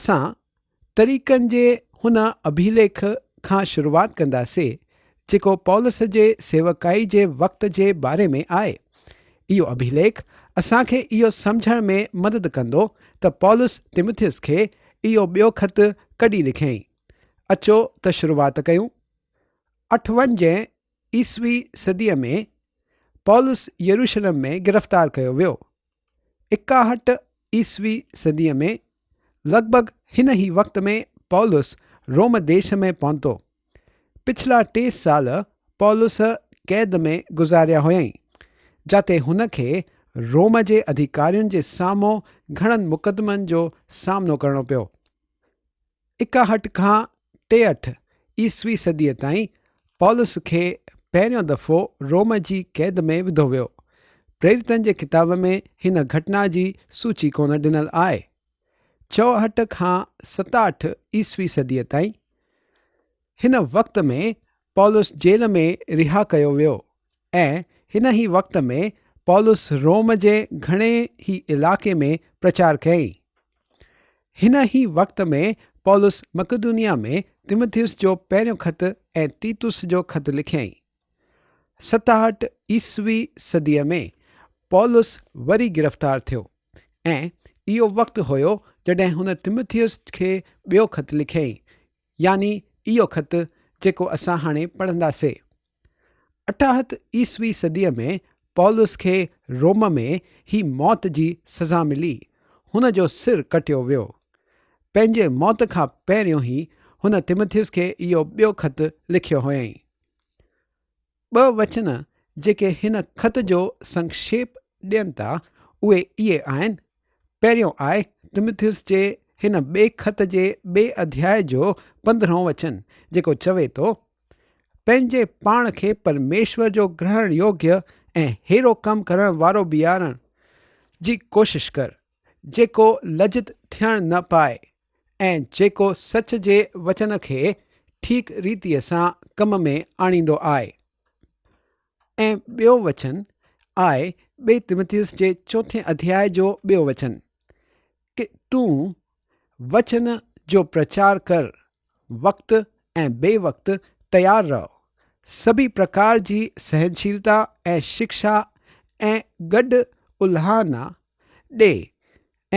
اسان طريقن جي هن اڀيليک کان شروعات ڪنداسي جيڪو پولس جي سيوڪائي جي وقت جي باري ۾ آهي. اهو اڀيليک اسان کي اهو سمجهڻ ۾ مدد ڪندو ته پولس تيمٿيس کي اهو ٻيو خط ڪڏهن لکيائين. اچو ته شروعات ڪيون. اٺونجهين عيسوي صديء ۾ پولس يروشلم ۾ گرفتار ڪيو ويو. ايڪاهٺ عيسوي صديء ۾ لڳ ڀڳ هن ئي وقت ۾ پولس روم ديش ۾ پهتو. پڇلا ٽي سال پولس قيد ۾ گذاريا هيائين، جاتي هن کي روم جي اڌيڪارين جي سامهون گهڻن مقدمن جو سامنو ڪرڻو پيو. ايڪاهٺ کان 63 عيسوي صديء تائين پولس کي پهريون دفعو روم جي قيد ۾ وڌو ويو. پريريتن جي ڪتاب ۾ هن گهٽنا جي سوچي ڪونه ڏنل آهي. 64 کان 67 عيسوي صديء تائين هن وقت ۾ پولس جيل ۾ رها ڪيو ويو ۽ هن ئي وقت ۾ پولس روم جي گهڻي ئي علائقي ۾ پرچار ڪيائين. هن ئي وقت ۾ پولس مقدونيه ۾ تيمٿيس جو پهريون خط ۽ تيتس جو خط لکيائين. 67 عيسوي صديء ۾ پولس وري گرفتار ٿيو ۽ اهو وقت هيو جڏهن هن تيمٿيس کي ٻيو خط لکيائين، يعني اهو خط جيڪو اسان هاڻي پڙهنداسي. اٺاهٺ عيسوي صديء ۾ پولس کي روم ۾ ئي موت جي سزا ملي. هن جو سر ڪٽيو ويو. پنهنجي موت کان پهريون ئي هن تيمٿيس کي اهو ٻيو خط لکيو هئائين. ٻه وچن جيڪي هن خط جو سنکشيپ ڏين ٿا، اهي اهي آهن، پهريون آهي تيمٿيس جي هن ٻئي خط جي ٻئي اڌياء جو پندرهون وچن، جيڪو چوي ٿو، پنهنجي پاڻ کي پرميشور جو گرهڻ يوگيه ۽ ههڙو ڪم ڪرڻ وارو بيهارڻ جي ڪوشش ڪر، جيڪو لجت ٿيڻ نه پائي ۽ جيڪو سچ جي وچن کي ٺيڪ ريتيء سان ڪم ۾ آڻيندو آهي. ۽ ٻيو وچن آهي ٻئي تيمٿيس جي چوٿين اڌياء جو ٻيو وچن، ڪه تون وچن جو پرچار ڪر، وقت ۽ بي وقت تيار رهو. سڀئي پرڪار جي سهنشيلتا ۽ شڪشا ۽ گڏ الهانا ڏي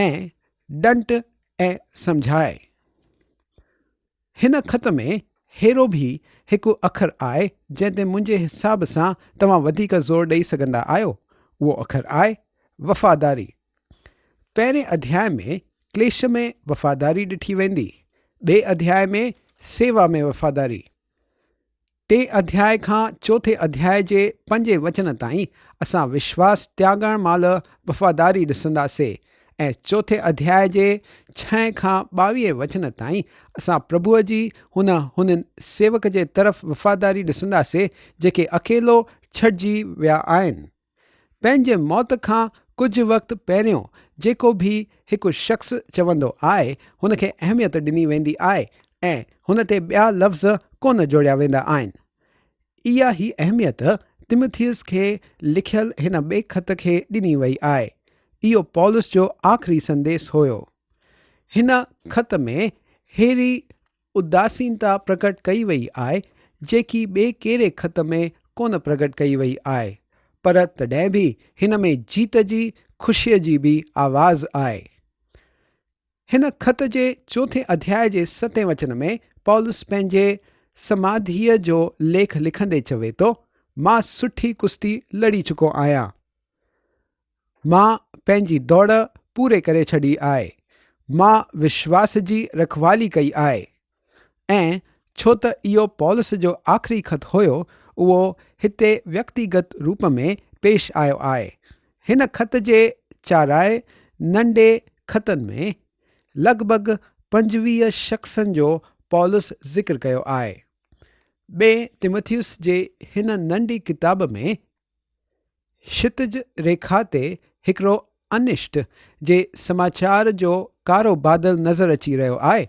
۽ ڏنٽ ۽ سمجهاء. هن خط ۾ ههڙو به هڪ اکر آهي جنهن تي منهنجي حساب سان توهان وڌيڪ زور ڏئي سگهندا آهيو. اهو اکر آهي وفاداري. پهرين اڌياء ۾ ڪليش ۾ وفاداري ڏٺي ويندي، ٻئي اڌياء ۾ سيوا ۾ وفاداري. ٽئين اڌياء کان چوٿين اڌياء جي پنجين وچن تائين اسان وشواس تياڳڻ مهل وفاداري ڏسنداسي ۽ چوٿين اڌياء جي ڇهين کان ٻاويهين وچن تائين اسان پرڀوء جي هن هنن سيوڪ جي طرف وفاداري ڏسنداسي جيڪي اڪيلو ڇڏجي ويا آهن. پنهنجي موت کان ڪجهه وقت پهريون جيڪو به هڪ شخص چوندو آهي، هن کي اهميت ڏني ويندي آهي ۽ هن تي ٻيا لفظ ڪونه جوڙيا ويندا آهن. اها ئي اهميت تيموٿيس کي لکيل هن ٻئي خط کي ڏني وئي آهي. اهو پولس جو آخري سنديس هيو. هن خط ۾ ههڙي اداسينتا پرگٽ ڪئي وئي آهي، جيڪي ٻئي ڪهڙي خط ۾ ڪونه پرگٽ ڪئي وئي آهي، پر تڏهن به هن ۾ جيت جي خوشيء جي به آواز آهي. هن خط جي چوٿين اڌياء جي ستين وچن ۾ پولس پنهنجي سماڌيء جو ليک لکندي چوي ٿو، مان سٺي ڪستي لڙي چڪو آهيان. مان پنهنجي دوڙ پوري ڪري ڇڏي آهي، مان وشواس جي رکوالي ڪئي آهي. ۽ ڇو ته اهو پولس جو آخري خط هيو، اهو هتي ويڪتيگت روپ ۾ پيش آيو آهي. هن خط جي چارائي ننڍي خطن ۾ لڳ ڀڳ 25 شخصن جو پولس ذڪر ڪيو آهي. ٻئي تيموٿيس جي هن ننڍي ڪتاب ۾ شتج ريکا تي هڪڙو انشٽ جي سماچار جو ڪارو بادل نظر اچي رهيو آهي،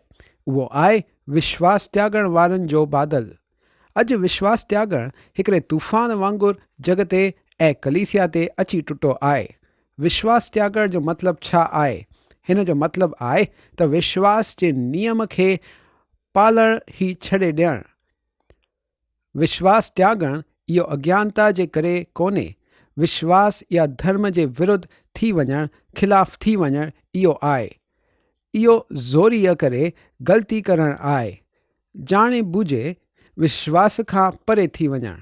اهو آهي وشواس تياڳڻ وارن جو بادل. اڄ وشواس تياڳڻ هڪڙي طوفان وانگر جڳ تي ۽ ڪليسيا تي اچي ٽٽو آهي. وشواس تياڳڻ جو مطلب ڇا آهي؟ هن جو مطلب آهي ته وشواس جي نيم کي پالڻ ئي ڇڏي ڏيڻ. وشواس تياڳڻ اهو اگيانتا جي ڪري ڪونهي، وشواس يا ڌرم جي ورڌ ٿي وڃڻ، خلاف ٿي وڃڻ اهو آهي. اهو زوريء ڪري غلطي ڪرڻ آهي، ڄاڻي ٻجهي وشواس کان پري ٿي وڃڻ.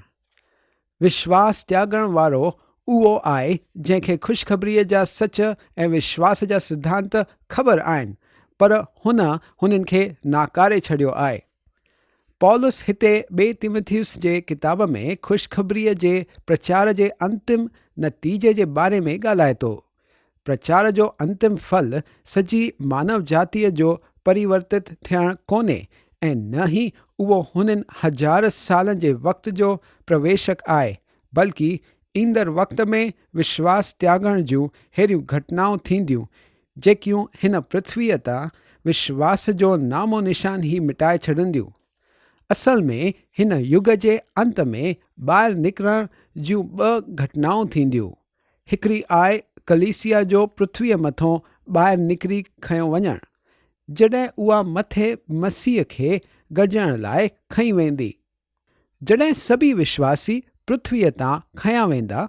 وشواس تياڳڻ وارو اهو آهي جنهن کي خوشخبريء جا سچ ۽ وشواس جا سڌانت خبر آهن، پر هن هنن کي ناڪاري ڇڏيو آهي. پولس هتي ٻئي تيمٿيوس جي ڪتاب ۾ خوشخبريء جي پرچار جي انتم نتيجي جي باري ۾ ڳالهائي ٿو. پرچار جو انتم ڦل سڄي مانو جاتيء جو پريورتت ٿيڻ ڪونهي ۽ نه ئي اهو هنن هزار سالن جي وقت جو پرويشڪ آهي، بلڪ ايندڙ وقت ۾ وشواس تياڳڻ جون ههڙيون گهٽنائون ٿينديون، جيڪيون هن پرٿويء تان وشواس جو نام و نشان ئي مٽائي ڇڏنديون. اصل ۾ هن يگ جي انت ۾ ٻاهر نڪرڻ جون ٻه گهٽنائون ٿينديون. هڪڙي آء ڪليسيا جو پرٿويء مٿون ٻاهر نڪري کنيو وڃڻ، جڏهن اها مٿي مسيح کي گڏجڻ لاء کنئي ويندي. جڏهن سڀيئي وشواسي پرٿويء تان کنيا ويندا،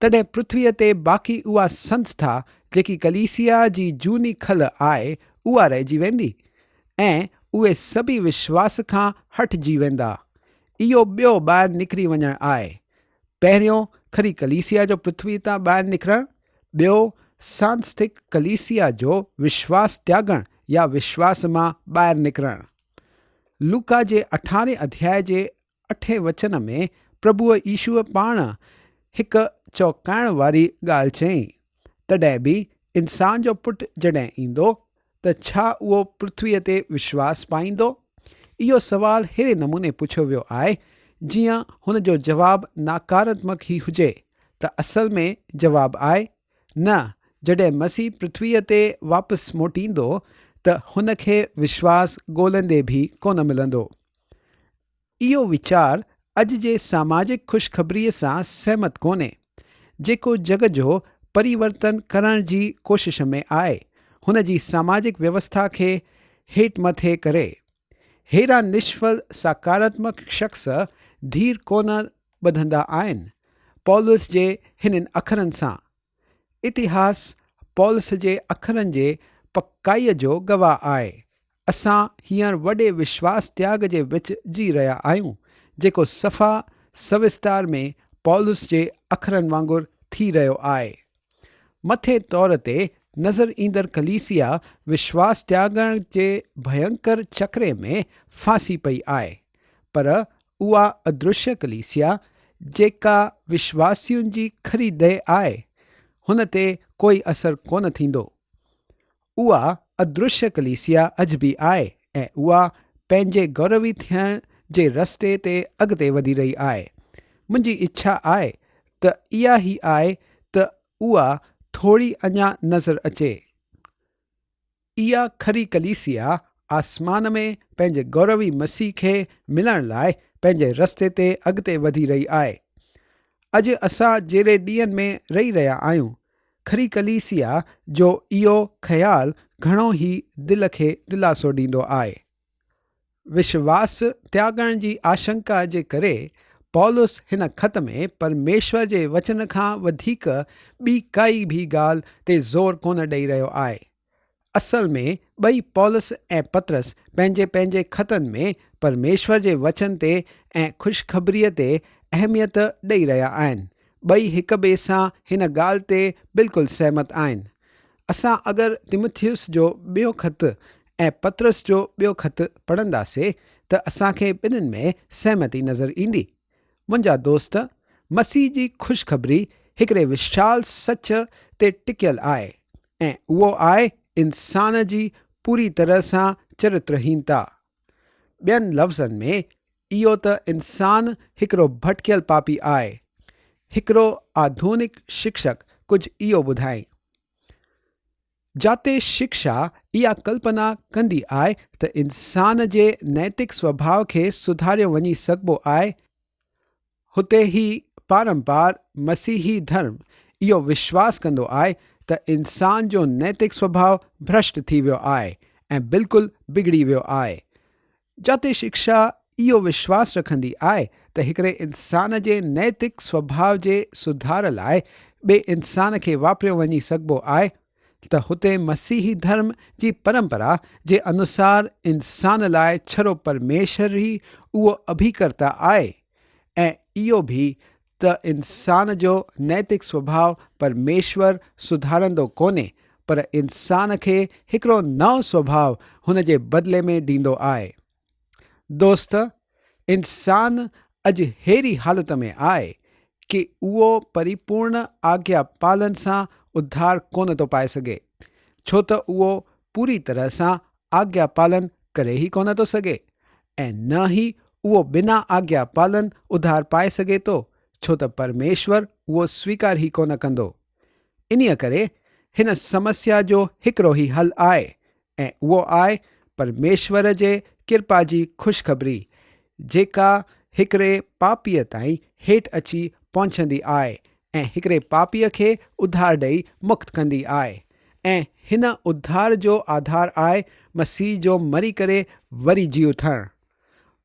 تڏهن پرٿويء تي باقي اها سنسٿا جيڪي ڪليسيا جي جهوني کل آهي، اها رهجي ويندي، ۽ اهي سڀيئي وشواس کان هٽجي ويندا. اهو ٻيو ٻاهر نڪري وڃڻ آهي. پهريون کري ڪليسيا جو پرٿويء تان ٻاهر نڪرڻ، ٻيو سانسٿڪ ڪليسيا جو وشواس تياڳڻ يا وشواس مان ٻاهر نڪرڻ. لوڪا جي اٺارهين اڌياء جي اٺين وچن ۾ پرڀوء يسوع پاڻ هڪ چوڪائڻ واري ڳالهه چئي، تڏهن به انسان جو پٽ جڏهن ايندو ته ڇا اهو پرٿويء تي وشواس پائيندو؟ اهو سوال ههڙي نموني پڇيو ويو آهي، جيئن هن جو جواب ناڪاراتمڪ ئي هجي، ته اصل ۾ جواب آهي، نه، جڏهن مسيح پرٿويء تي واپس موٽيندو ته هن کي وشواس ڳولندي به ڪونه ملندو. اهو ويچار اڄ جي ساماجڪ خوشخبريء سان سهمت ڪونهي، جيڪو جڳ جو پريورتن ڪرڻ جي ڪوشش ۾ آهي، هن جي ساماجڪ ويوسٿا کي هيٺ مٿي ڪري. ههڙا نشڦل ساڪاراتمڪ شخص ڌير ڪونه ٻڌندا آهن، پولس جي هنن اکرن سان. اتهاس پولس جي اکرن جي پڪائيء جو گواهه آهي. اسان هينئر وڏي وشواس تياڳ جي وچ جي رهيا آهيون، جيڪو صفا سوستار ۾ پولس جي اکرن وانگر ٿي رهيو آهي. مٿين طور تي نظر ايندڙ ڪليسيا وشواس تياڳڻ جي ڀينڪر چڪري ۾ ڦاسي پئي آهي، پر اها ادرشيه ڪليسيا، جيڪا وشواسين جي کري ديهه آهي، هن تي ڪوئي اثر ڪونه ٿيندو. اها ادرشيه ڪليسيا اڄ به آهي ۽ اها پنهنجي گوروي ٿيڻ جي رستي تي اڳتي وڌي رهي آهي. منهنجي اڇا آهي ته اها ئي آهي ته اها ٿوري اڃا نظر اچي. اها کري ڪليسيا آسمان ۾ پنهنجي گوروي مسيح کي ملڻ لاء پنهنجي رستي تي اڳتي وڌي رهي آهي. اڄ اسان جهڙي ڏينهن ۾ رهي رهيا آهيون، کري ڪليسيا جو اهو خيال گهڻو ئي دل کي دلاسو ڏيندو آهي. وشواس تياڳڻ جي آشنڪا جي ڪري پولس هن خط ۾ پرميشور جي وچن کان وڌيڪ ٻي ڪائي به ڳالهه تي زور ڪونه ڏئي رهيو آهي. اصل ۾ ٻئي پولس ۽ پطرس پنهنجي پنهنجي خطن ۾ پرميشور جي وچن تي ۽ خوشخبريء تي اهميت ڏئي رهيا آهن. ٻئي هڪ ٻئي سان هن ڳالهه تي بلڪل سهمت آهن. اسان اگر تيمٿيوس جو ٻيو خط ۽ پطرس جو ٻيو خط پڙهنداسي ته اسان کي ٻنهين ۾ سهمتي نظر ايندي. منهنجا دوست، مسيح جي خوشخبري هڪڙي وشال سچ تي ٽڪيل آهي ۽ اهو آهي انسان جي پوري طرح سان چرترهينتا. ٻين لفظن ۾ اهو ته انسان هڪڙو ڀٽڪيل پاپي آهي. هڪڙو آڌونڪ شڪشڪ ڪجهه اهو ٻڌائين. جاتي شڪشا اها ڪلپنا ڪندي آهي ته انسان جي نئتڪ سوڀاء کي سڌاريو وڃي سگهبو آهي، هتي هي پارمپار مسيحي ڌرم اهو وشواس ڪندو آهي ته انسان جو نيتڪ سوڀاء ڀرشٽ ٿي ويو آهي ۽ بلڪل بگڙي ويو آهي. جاتي شڪشا اهو وشواس رکندي آهي ته هڪڙي انسان جي نيتڪ سوڀاء جي سڌار لاء ٻئي انسان کي واپريو وڃي سگهبو آهي ته هتي مسيحي ڌرم جي پرمپرا جي انوسار انسان لاء ڇڙو پرميشور ئي اهو اڀيڪرتا آهي ۽ اهو به ته انسان جو نيتڪ سوڀاء پرميشور سڌارندو ڪونهي پر انسان کي هڪڙو نئون سوڀاء هن جي بدلي ۾ ڏيندو آهي. دوست! انسان اڄ ههڙي حالت ۾ آهي ڪي اهو پريپورڻ آگيا پالن سان اڌار ڪونه ٿو پائي سگهي، ڇو ته اهو پوري طرح سان آگيا پالن ڪري ئي ڪونه ٿو سگهي ۽ نه ئي اهو بنا آگيا پالن اڌار پائي سگهي ٿو، ڇو ته پرميشور اهو سويڪار ئي ڪونه ڪندو. انهيء ڪري هن سمسيا جو هڪڙو ئي حل آهي ۽ اهو آهي پرميشور جي ڪرپا جي خوشخبري، جيڪا هڪڙي پاپيء تائين هيٺ اچي پهچندي آهي ۽ هڪڙي پاپيء کي اڌار ڏئي مڪت ڪندي آهي ۽ هن اڌار جو آڌار آهي مسيح جو مري ڪري وري جي اٿڻ.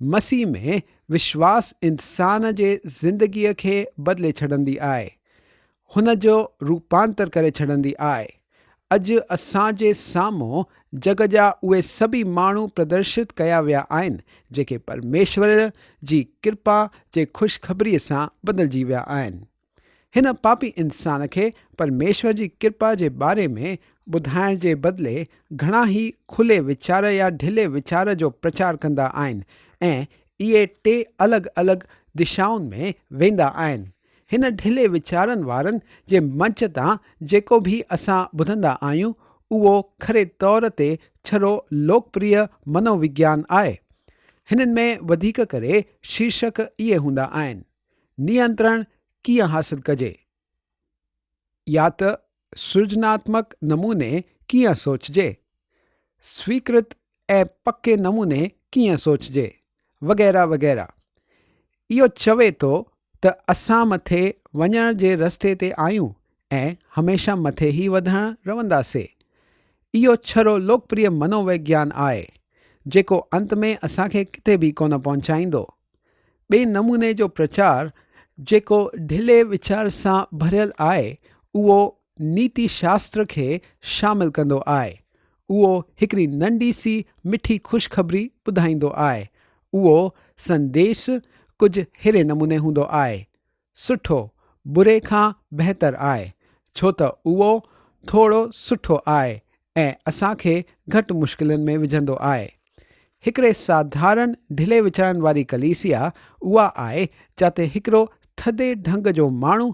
مسيح ۾ وشواس انسان جي زندگيء کي بدلي ڇڏندي آهي. هن جو روپانتر ڪري ڇڏندي آهي. اڄ اسان جي سامهون جڳ جا اهي سڀئي ماڻهو پردرشت ڪيا ويا آهن، جيڪي پرميشور جي ڪرپا جي خوشخبريء سان بدلجي ويا آهن. هن پاپي انسان کي پرميشور جي ڪرپا جي باري ۾ ٻڌائڻ جي بدلي گهڻا ئي کلي ويچار يا ڍلي ويچار جو پرچار ڪندا آهن ۽ اهي ٽي الڳ الڳ دشائن ۾ ويندا آهن. هن ڍلي ويچارن وارن جي منچ تان جيڪو به اسان ٻڌندا آهيون، اهو کري طور تي ڇڙو لوڪپريه منووگيان آهي. هنن ۾ وڌيڪ ڪري شيرشڪ اهي هوندا آهن، نينترڻ ڪيئن حاصل ڪجي؟ يا ته سرجناتمڪ نموني ڪيئن سوچجي؟ سويڪرت ۽ پڪي نموني ڪيئن سوچجي؟ وغيره وغيره. اهو چوي ٿو ته اسان مٿي وڃڻ جي رستي تي آهيون ۽ هميشه مٿي ئي وڌڻ رهنداسي. اهو ڇڙو لوڪپريه منووگيان آهي، جيڪو انت ۾ اسان کي ڪٿي به ڪونه پهچائيندو. ٻئي نموني جو پرچار جيڪو ڍلي ويچار سان ڀريل آهي، اهو نيتي شاستر کي شامل ڪندو آهي. اهو هڪڙي ننڍي سي مٺي خوشخبري ٻڌائيندو آهي. اهو سنديش ڪجهه ههڙي نموني هوندو آهي، سٺو بري کان بهتر آهي، ڇو ته اهو ٿورو سٺو آهي ۽ اسان کي گهٽ مشڪلن ۾ وجهندو آهي. هڪڙي ساڌارڻ ڍلي ويچارن واري ڪليسيا اها آهي جاتي هڪڙو ٿڌي ڍنگ جو ماڻهو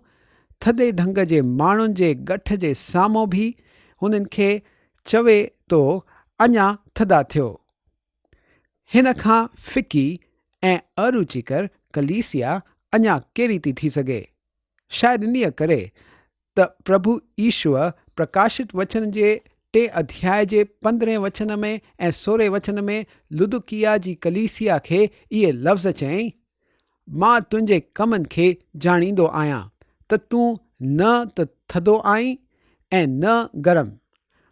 ٿڌي ڍنگ جي ماڻهن جي ڳٺ جي سامهون به هنن کي چوي ٿو اڃا ٿڌا ٿيو. هن کان ڦڪي ۽ اروچيڪر ڪليسيا اڃا ڪهڙي ٿي ٿي سگهي؟ شايد انهيء ڪري ته پرڀو يشوع پرڪاشت وچن جي ٽئين اڌياء جي پندرهين وچن ۾ ۽ سورهين وچن ۾ لودڪيا جي ڪليسيا کي اهي لفظ چيائين، مان تنهنجي ڪمن کي ڄاڻيندو آهيان ته تون نه ته ٿڌو آهين ۽ نه گرم.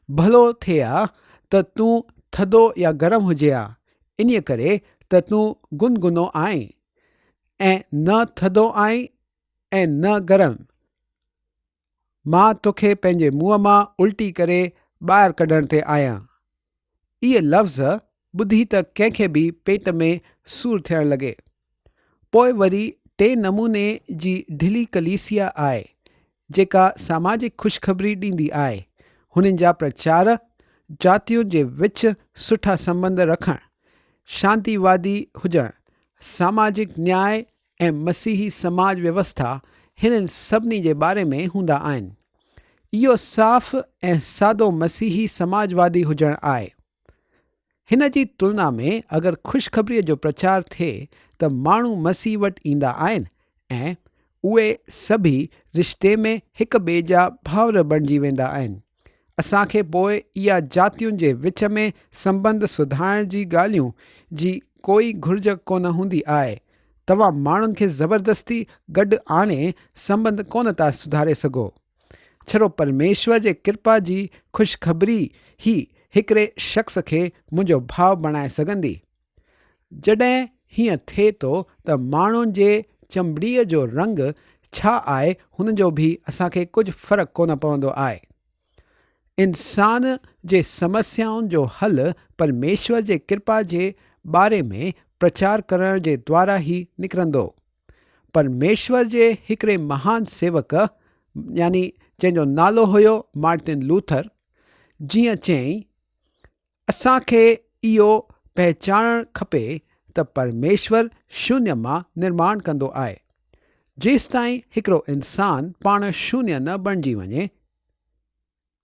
ڀلو ٿئي ها ته تون ٿڌو يا گرم هجين ها، انهيء ڪري ته تون گنگنو آهين ۽ نه ٿڌو آهين ۽ نه گرم، مان توکي پنهنجي منهن مان الٽي ڪري ٻاهر ڪڍڻ تي آهيان. اهي لفظ ٻڌي ته ڪنهن کي به پيٽ ۾ سور ٿيڻ لڳي. پوء وري ٽئين نموني جي ڍلي ڪليسيا آهي، جيڪا ساماجڪ خوشخبري ڏيندي آهي. هنن جا پرچار جاتين جي وچ سٺا سنٻنڌ رکڻ، شانتيوادي هجڻ، ساماجڪ نياء ۽ مسيحي سماج ويوسٿا هنن سڀني جي باري ۾ هوندا آهن. اهو صاف ۽ سادو مسيحي سماجوادي هجڻ آهي. هن جي تلنا ۾ اگر خوشخبريء جو پرچار ٿئي ته ماڻهو مسيح وٽ ايندا آهن ۽ اهي سڀئي رشتي ۾ هڪ ٻئي جا ڀائر بڻجي ويندا آهن. اسان کي پوء اها جاتين جي وچ ۾ سنٻنڌ سڌارڻ جي ڳالهيون جي ڪوئي گهرج ڪونه هوندي آهي. توهان ماڻهن کي زبردستي گڏ آڻي سنٻنڌ ڪونه ٿا سڌاري سگهو. ڇڙو پرميشور جي ڪرپا جي خوشخبري ئي هڪڙي شخص کي منهنجو ڀاء بڻائي سگهندي. جڏهن هيئن ٿئي ٿو ته ماڻهن جي چمڙيء جو رنگ ڇا آهي هن جو به اسان کي ڪجهه فرق ڪونه پوندو آهي. انسان جي سمسيائن جو حل پرميشور جي ڪرپا جي باري ۾ پرچار ڪرڻ جي دوارا ئي نڪرندو. پرميشور جي هڪڙي مهان سيوڪ يعني جنهن جو نالو هيو مارٽن لوٿر جيئن چيائين، اسان کي اهو پهچانڻ کپي ته پرميشور شونيه مان نرماڻ ڪندو آهي. جيستائين هڪڙو انسان پاڻ شونيه نه بڻجي وڃي،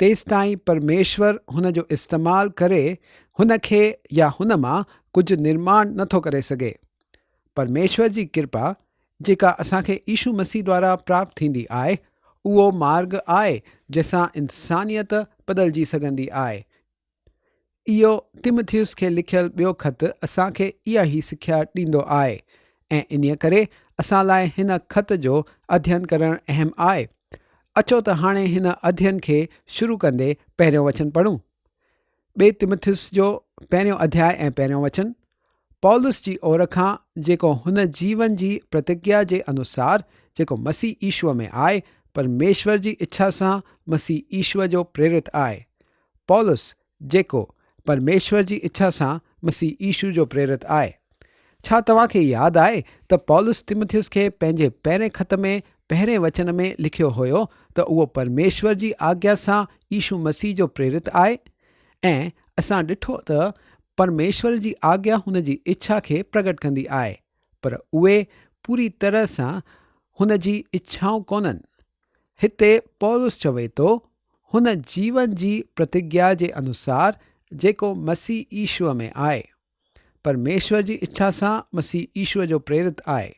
تيستائين پرميشور هن جو استعمال ڪري هن کي يا هن مان ڪجهه نرماڻ نه ٿو ڪري سگهي. پرميشور جي ڪرپا جيڪا اسان کي يشو مسيح دوارا پراپت ٿيندي آهي، اهو مارڳ آهي جنهن سان انسانيت بدلجي سگهندي آهي. اهو تيمٿيوس کي لکيل ٻيو خط اسان کي اها ئي سکيا ڏيندو آهي ۽ انهيء ڪري اسان لاء هن خط جو اڌين ڪرڻ اهم آهي. اچو ته هاڻي هن اڌين کي شروع ڪندي پهريون وچن پڙهون. ٻئي تيمٿيوس جو پهريون اڌياء ۽ پهريون وچن، پولس جي اور کان جيڪو هن جيون جي پرتگيا جي انوسار جيڪو مسيح يشوع ۾ آهي، پرميشور جي اڇا سان مسيح يشوع جو پريرت آهي. پولس، جيڪو پرميشور جي اڇا سان مسيح يشوع جو پريرت آهي. ڇا توهان کي ياد آهي ته پولس تيمٿيوس کي پنهنجي پهرين خط ۾ پهرين وچن ۾ لکيو هيو ته اهو پرميشور جي آگيا سان يشوع مسيح جو پريرت آهي؟ ۽ اسان ڏٺو ته پرميشور جي آگيا هن جي اڇا کي پرگٽ ڪندي آهي، پر اهي پوري طرح سان هن جي اڇائون ڪونهن. هتي پولس چوي ٿو، هن جيون جي پرتگيا جي انوسار جيڪو مسيح يشوع ۾ آهي. پرميشور جي اڇا سان مسيح يشوع جو پريرت آهي.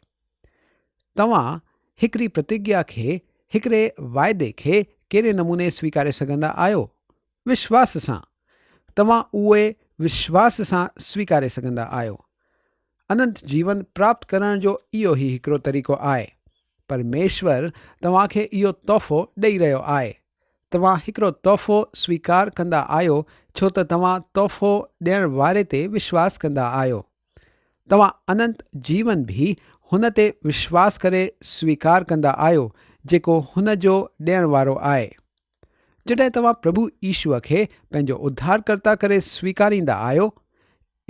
توهان هڪڙي پرتگيا کي، هڪڙي واعدي کي ڪهڙي نموني سويڪاري سگهندا آهيو؟ وشواس سان. توهان اهي وشواس سان سويڪاري سگهندا آهيو. اننت جيون پراپت ڪرڻ جو اهو ئي هڪڙو طريقو آهي. پرميشور توهان کي اهو تحفو ڏئي رهيو آهي. توهان هڪڙو تحفو سويڪار ڪندا آهيو ڇو ته توهان تحفو ڏيڻ واري تي وشواس ڪندا آهيو. توهان اننت جيون به هن تي وشواس ڪري سويڪار ڪندا آهيو جيڪو هن جو ڏيڻ وارو آهي. جڏهن توهان پرڀو يشوع کي پنهنجو اڌارڪرتا ڪري سويڪاريندا آهيو،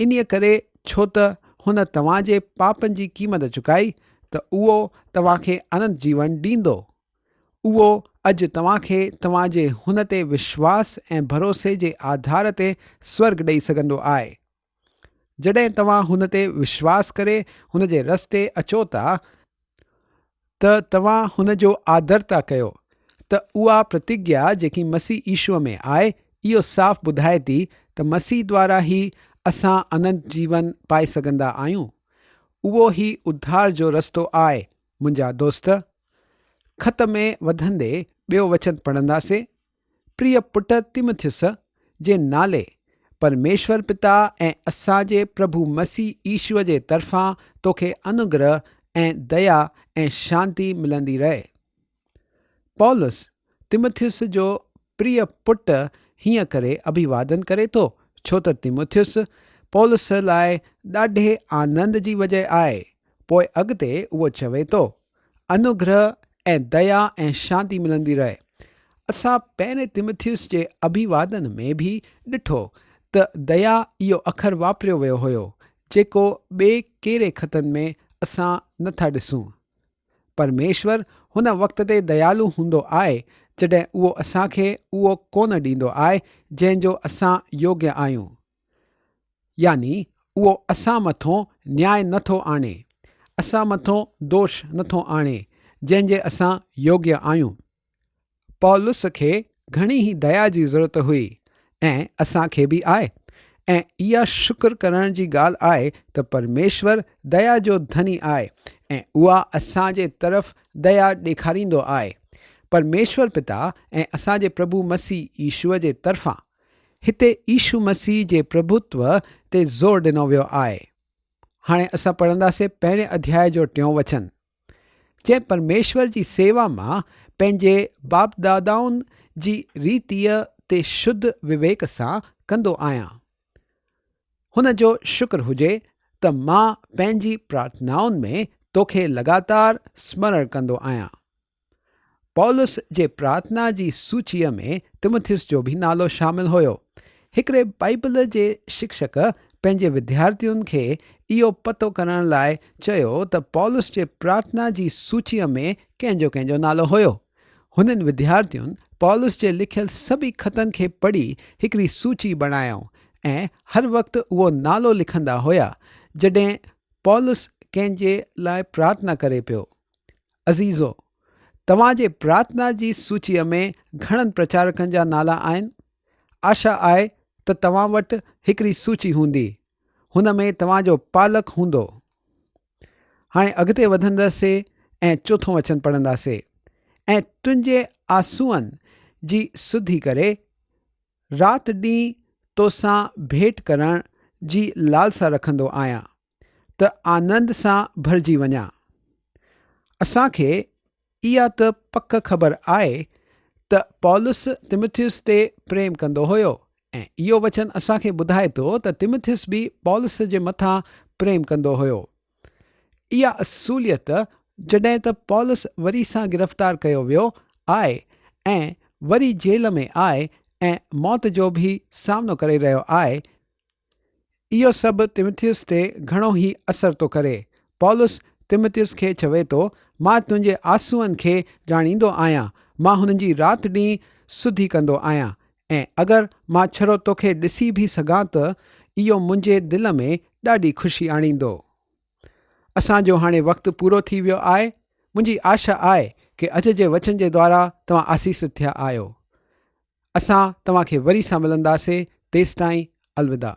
انهيء ڪري ڇو ته هن توهان جي پاپن جي قيمت چڪائي ته اهو توهان کي اننت جيون ڏيندو. اهو اڄ توهان کي توهان جي هن تي وشواس ۽ ڀروسي جي آڌار تي سورڳ ڏئي سگهندو آهي. جڏهن توهان هن تي وشواس ڪري هن جي رستي اچو ٿا، ته توهان هن جو آدر ٿا ڪيو، ته اها پرتگيا جيڪي مسيح يشوع ۾ آهي، اهو صاف ٻڌائي ٿي ته مسيح دوارا ئي اسان اننت جيون پائي سگهندا آهيون. اهو ئي اڌار جو رستو آهي، منهنجا دوست. خط ۾ وڌندي ٻيو وچن پڙهنداسين. پريه پٽ تيمٿيس جي نالي پرميشور پتا ۽ اسان جي پرڀو مسيح يشوع جي طرفان توکي انوگره ۽ ديا ۽ شانتي ملندي رهي. پولس تيمٿيس جو پريه پٽ هيئن ڪري اڀيوادن ڪري ٿو، ڇو ته تيمٿيس پولس لاء ڏاڍي آنند جي وجهه آهي. پوء اڳتي اهو چوي ٿو، انوگره ۽ ديا ۽ شانتي ملندي رهي. اسان پهرين تيمٿيوس جي اڀيوادن ۾ به ڏٺو ته ديا اهو اکر واپريو ويو هيو، جيڪو ٻئي ڪهڙي خطن ۾ اسان نه ٿا ڏسون. پرميشور هن وقت تي ديالو هوندو آهي جڏهن اهو اسان کي اهو ڪونه ڏيندو آهي جنهن جو اسان يوگيه آهيون. يعني اهو اسان مٿون نياء نه ٿو آڻي، اسان مٿون دوش نه ٿو آڻي، جنهن جي اسان يوگيه آهيون. پولس کي گهڻي ئي ديا جي ضرورت هئي ۽ اسان کي به آهي ۽ اها شڪر ڪرڻ جي ڳالهه آهي ته پرميشور ديا جو ڌني آهي ۽ اها اسان جي طرف ديا ڏيکاريندو آهي. پرميشور پتا ۽ اسان جي پرڀو مسيح يشوع جي طرفان هتي يشو مسيح جي پرڀوتو تي زور ڏنو ويو آهي. هاڻي اسان پڙهنداسين پهرين اڌياء جو ٽيون وچن. جنهن پرميشور جي سيوا مان پنهنجي باپدادائن جي ريتيء تي شڌ وويڪ سان ڪندو آهيان. هن جو شڪر هجي ته مان پنهنجي پرارٿنائن ۾ توکي لڳاتار سمرڻ ڪندو آهيان. پولس جي پرارٿنا جي سوچيء ۾ تيمٿيس جو به نالو شامل هيو. هڪڙي بائيبل جي شڪشڪ پنهنجي وديارٿين کي اهو پتو ڪرڻ لاء چيو ته پولس جي پرارٿنا جي سوچيء ۾ ڪنهن جو ڪنهن جو نالو هيو. هنن وديارٿين پولس جي لکيل سڀئي خطن کي پڙهي هڪڙي سوچي بڻايائون ۽ هر وقت اهو نالو لکندا هيا جڏهن پولس ڪنهن جي لاء پرارٿنا ڪري پيو. عزيزو! توهان جي پرارٿنا جي سوچيء ۾ گهڻن پرچارڪن جا نالا آهن؟ آشا آهي ته توهان وٽ هڪڙي سوچي هوندي. هن ۾ توهان جو پالڪ هوندو. هاڻي اڳتي وڌنداسي ۽ چوٿون وچن پڙهنداسي. ۽ تنهنجي آنسوئن جي سڌي ڪري رات ڏينهن توسان ڀيٽ ڪرڻ جي لالسا رکندو آهيان ته آنند سان ڀرجي وڃان. اسان کي اها ته پڪ خبر آهي ته پولس تيمٿيس تي پريم ڪندو هيو ۽ اهو وچن اسان کي ٻڌائي ٿو ته تيمٿيس به پولس جي مٿان پريم ڪندو هيو. اها اصوليت جڏهن ته پولس وري سان گرفتار ڪيو ويو آهي ۽ وري جيل ۾ آهي ۽ موت جو به سامنو ڪري رهيو آهي، اهو سڀ تيمٿيس تي گهڻو ئي اثر ٿو ڪري. پولس تيمٿيس کي چوي ٿو، مان تنهنجي آنسوئن کي ڄاڻيندو آهيان، مان هنن جي رات ڏينهن سڌي ڪندو آهيان ۽ اگر مان ڇڙو توکي ڏسي به سگهان ته اهو منهنجي دل ۾ ڏاڍي خوشي آڻيندو. اسان جو هاڻي وقت پورو ٿي ويو آهي. منهنجي آشا آهي ڪي اڄ جي وچن جي دوارا توهان آسيست ٿيا آهيو. اسان توهان کي وري سان ملنداسي تيستائين الوداع.